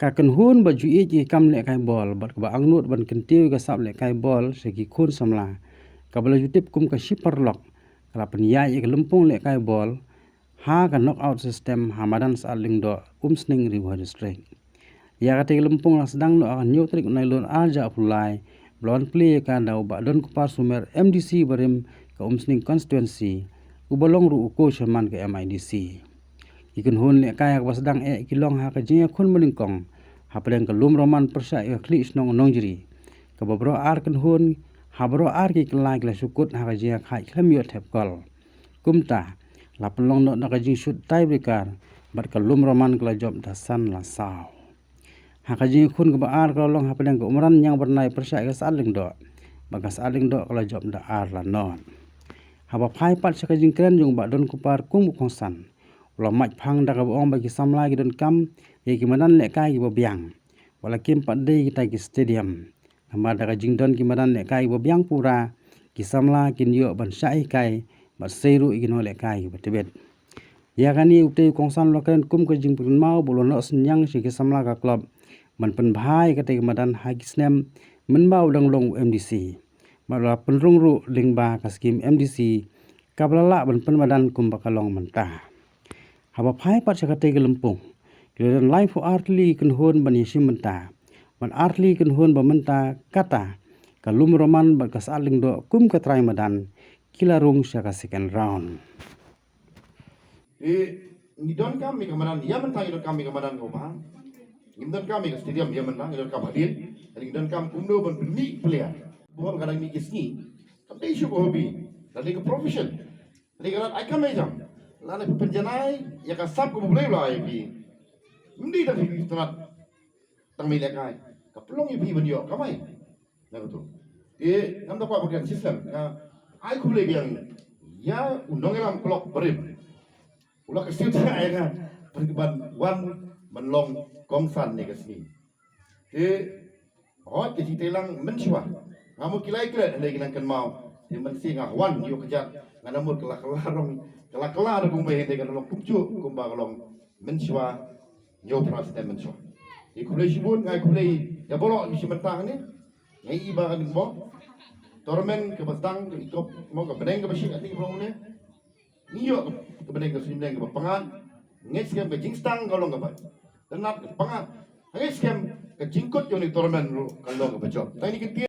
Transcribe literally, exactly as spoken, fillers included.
Ka kynhun ba ju ïeit ïa ki kam lehkai bol bad kaba angnud ban kyntiew ïa ka sap lehkai bol sha ki khun samla, kaba la ju tip kum ka Shiparalok, ka la pynïaid ïa ka lympung lehkai bol ha ka knockout system ha madan Syiemlieh, Umsning, Ri Bhoi District. Ïa katei ka lympung la sdang noh ha ka hynñiew tarik u Naiïong ar hajar arphew lai, ba la wan plie ïa ka da u Bah Donkupar Sumer, M D C barim ka Umsning constituency, uba long ruh u co-chairman ka M I D C. Ki kynhun lehkai ha kaba sdang eh ki long ha ka jingïakhun banyngkong hapdeng ka lum Roman pyrshah ïa ka khlieh shnong Nongjri, kaba baroh ar kynhun ha baroh ar ki kylla ki la shu kut ha ka jingïakhaid khlem ïoh thep kol. Kumta la pynlong noh da ka jingshut tiebreaker bad ka lum Roman ka la jop da san la saw. Ha ka jingïakhun kaba ar ka la long hapdeng ka Umran Ñiangbyrnai pyrshah ïa ka Syiemlieh, bad ka Syiemlieh ka la jop da ar la not. Haba phai pat sha ka jingkren jong u Bah Donkupar kum u kongsan, u la mad phang da kaba ong ba ki samla ki donkam ïa ki madan lehkai kiba biang, wat la kim pat dei kita ki stadium. Namar da ka jingdon ki madan lehkai kiba biang pura, ki samla kin ïoh ban shah hikai bad sei ruh ïa ki nonglehkai kiba tbit. Ïa kane utei u kongsan u la kren kum ka jingpynkynmaw ba u la noh synñiang sha ki samla ka club ban pynbha ïa katei ka madan ha ki snem mynba u dang long u M D C, bad u la pynrung ruh lyngba ka skhim M D C, kaba la lah ban pynmadan kumba ka long mynta. Haba phai pat sha katei ka lympung, ki la don laiphew ar tylli ki kynhun ban ïashim bynta, bad ar tylli ki kynhun ba mynta kata ka lum Roman bad ka Syiemlieh kum ka trai madan, ki la rung sha ka second round. Te ngi donkam ïa ka madan, ïa mynta ngi donkam ïa ka madan kaba bha. Ngim donkam ïa ka stadium ïa mynta, ngi donkam hadien. Ngi donkam kumno ban pynmih player. Bun ka dang mih ki sngi, kam dei shuh ka hobby, ka dei ka profession. Lei ka lad ai kam ai jam. Lane pynjanai ïa ka sap kaba U Blei u la ai ïa phi. Ym dei tang phi tnat tang mih lehkai. Ka pynlong ïa phi ban ïoh kamai. Na katu. Te ngam da kwah ba ka system. Nga ai khublei biang ïa u nongïalam clock barim. U la kyrsiew thiah ïa nga ban wan ban long kongsan ne ka sngi. Te hooid, ka jingtreilang mynshuwa. Nga mut ki lai klet hynrei ki nang kynmaw. Te mynsiem nga wan ïoh kjat, nga da mut ka la kylla rong, ka la kylla da kumba hynrei ka la long kumjuh kumba ka long mynshuwa, hynñiew phra snem mynshuwa. Te khublei shibun, nga ai khublei ïa baroh ki shim bynta hangne. Nga i ba ka ding mo tournament kaba sdang, ka ikop mo ka bneng kaba shih ka ding mo ne. Ngi ïoh ka bneng ka suiñ bneng kaba pyngngad. Ngi skhem ka jingsdang ka long kaba tynnat kaba pyngngad. Ngi skhem ka jingkut jong ka tournament ruh ka long kaba jop. Tang ïa kine ki